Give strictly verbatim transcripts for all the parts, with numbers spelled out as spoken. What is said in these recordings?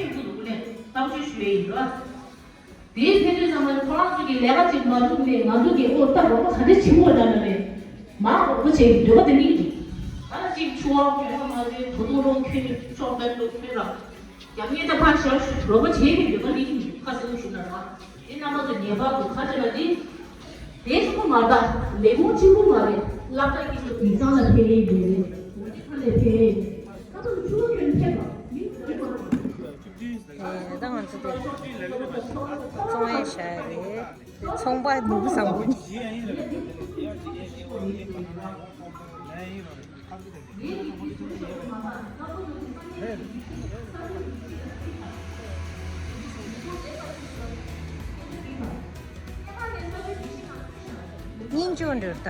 ཡོང་གི་འདུག་ལས་བསམ་ཚུལ་ཞུ་ཡས་ཡིན་ར། དེའི་ཕན་ཚུན་ཚང་མ་ཁོ་རང་ཚོ་གི་ལས་ཀ་ཅིག་མ་འགྲུབ་ནས་ང་ཚོ་གི་ཨོ་ད་རོགས་པ་ག་འདྲ་ཆེན་པོ་འདྲ་ན་རེད། མ་རོགས་པ་བྱེད་ཀྱི་འདོད་པ་དེ་གླེང་གི་འདུག་ད་ལ་ཅིག་ཆུ་བ་གྱོན་པ་མ་བྱས་ད་དུང་རོགས་ཁྱོད་ནི་ཤོག་དཔེ་འདུག་ཁྱོད་རང་རྒྱབ་གཉེར་ད་ཕར་བཞག་རོགས་པ་བྱེད་ཀྱི་འདོད་པ་གླེང་གི་འདུག་ཁ་གསལ་པོ་ཞུ་ན་ར། དེ་རྣམ་པ་ཚོ་ངེས་པར་དུ་ཁ་ཆེ་ལ་འདི། དེ་ཚོ་མ་གཏོགས་ལས་ཁུངས་གཅིག་པུ་མ་རེད། སློབ་གྲྭ་གི་ཚོ་དེང་སང་ལ་ཕེབས་ཡས་ཡོད་རེད། འོ་དེ་ཚོ་ལས་ཕེབས་ཡས་ཡོད། ད་དུང་ཆུ་བ་གྱོན་ཕེབས་པ་མི་དགོས་པ། ད་ང་ཚོ་དེ་བཙོང་ཡས་བཞག་ཡས་རེད། ཚོང་པ་ནོར་བུ་བཟང་པོ་ནི། སྙིང་ཅུང་འདྲ་ད།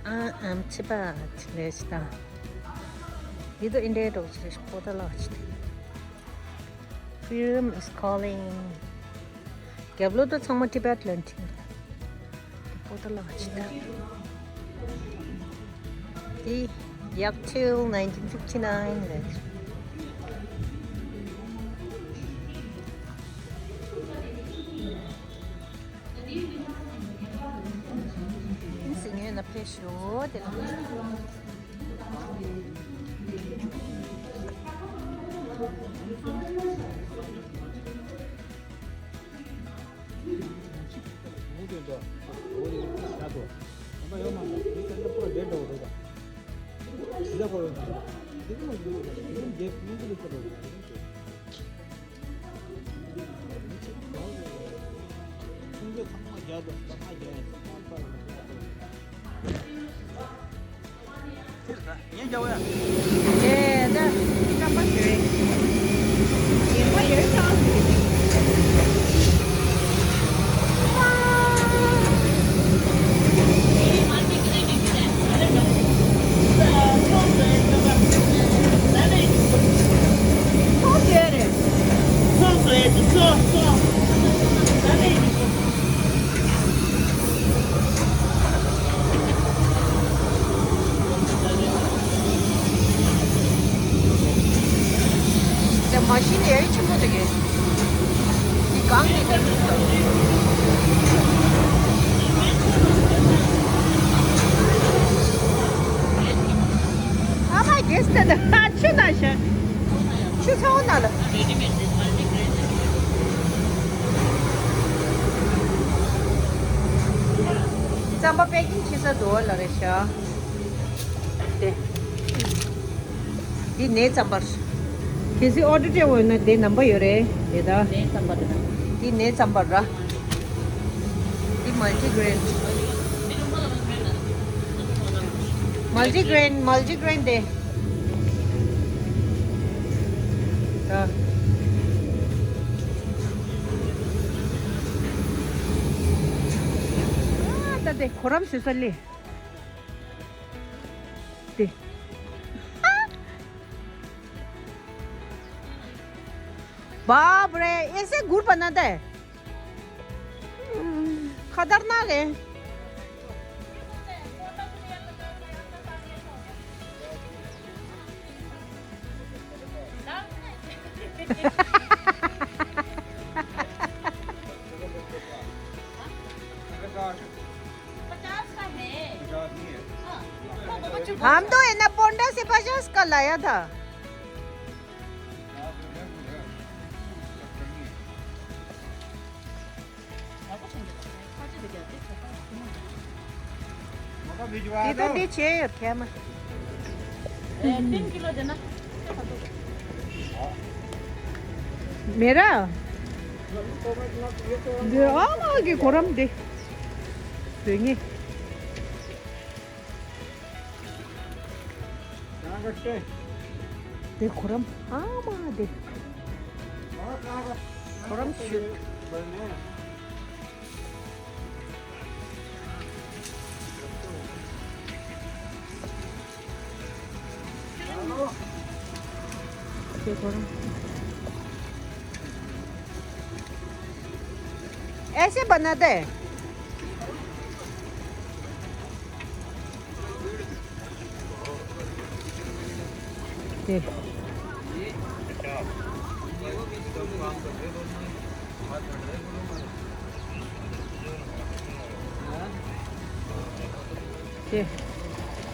ཨ་ཨམ་ཆི་པ་ཆི་ལེ་ཤི་ད། འདི་ད་ཨིན་ཌི་ཡ་འགྲོ་ཆི་ལེ་ཤི་པོ་ད་ལ་ཆི། Freedom is calling. རྒྱབ་ལོགས་ད་ཚང་མ་Tibet ལ་འཁྲིད། པོ་ད་ལ་ཆི་ད། འདི་Yak Till nineteen fifty-nine རེད། སི་ངོས་ན་ཕེབས་ཤོག་དེ་ལ། ངས་རྒྱག་པ་ཡ། དེ་ད་རྐང་པ་ཞོལ། ཡིན་པ་ཡོད་ཀྱང་། ཚོང་ཟེར་རེད། ཚོང་ཟེར་དུ་ཚོང་ཚོང་། དེ་མ་གཞི་ནས་ཡ་ཆེན་པོ་དེ་གས། འདི་གང་ནས་དེ་མི་འདུག་ཨ་མ་རྒྱལ་སྲས་དེ་ཆུ་ན་ཤ། ཆུ་ཚང་ན་ལ། རྩམ་པ་པེ་ཀིང་བྱེད་ས་འདུག་ལ་རེད་ཤག་དེ། འདི་ནས་རྩམ་པ། གལ་སྲིད་ཨོ་ཌར་སྤྲད་འོས་ན་དེ་ནམ་པ་ཡོད་རེད་དེ་ད། ནས་རྩམ་པ་དེ་ན། འདི་ནས་རྩམ་པ་ར། འདི་མལ་ཊི་གྷི་རེན། མལ་ཊི་གྷི་རེན་མལ་ཊི་གྷི་རེན་དེ། ད། ཨ་ད་དེ་གོ་རམ་བཟོས་ས་ལས། དེ། बाप रे, ऐसे गुड़ बनाता है? खतरनाक है। हम तो है ना, पोंडा से पचास का लाया था। དེ་ད་འདི་བྱས་ཡོད་ཁྱད་མ། མེ་ར། འདི་ཨ་མ་གི་གོ་རམ་འདི། དོན་ངེས། དེ་གོ་རམ་ཨ་མ་དེ། གོ་རམ་ཞུ། དེ་གོ་རམ། ऐसे बनाते हैं। དེ།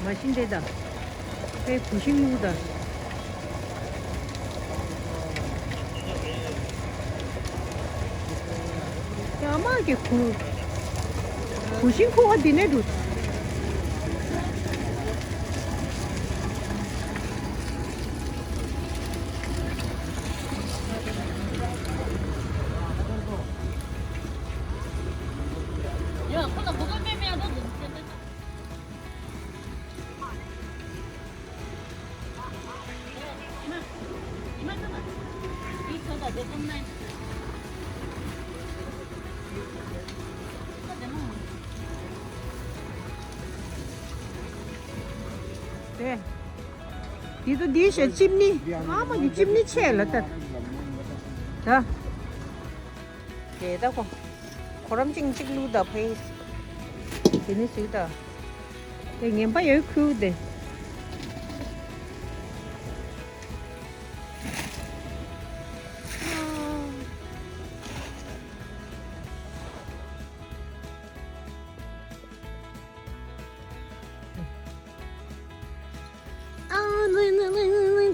མ་ཤིན་དེ་ད། དེ་གུ་ཤིང་ལུག་ད། ཡ་མ་གི་གུ། གུ་ཤིང་ཁུ་བ་འདི་ནས་འགྲོ། དེ། དེ་ཚོ་འདི་ཞེས་ཅིམ་ནི། ཨ་མ་གི་ཅིམ་ནི་ཆེ་ལ་ད། ད། དེ་ད་ཁོ། ཁོ་རམ་ཅིང་ཅིག་ལུག་ད་ཕའི། དེ་ནི་སུས་ད། དེ་ངན་པ་ཡོད་ཁུལ་དེ།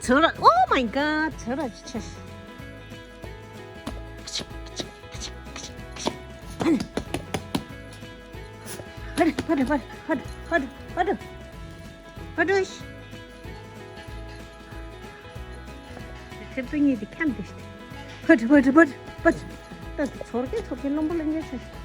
ཚོར། Oh my god. ཚོར་ཆེ། ཕར། ཕར། ཕར། ཁྱེད་ཚོ་གཉིས་དེ་འཁྱམས་ཏེ། ཕར། ཕར། ཕར། ཕར། ད་ཚོར་གི་ཚོར་གི་རློན་པོ་ལེན་གི་ཆེ།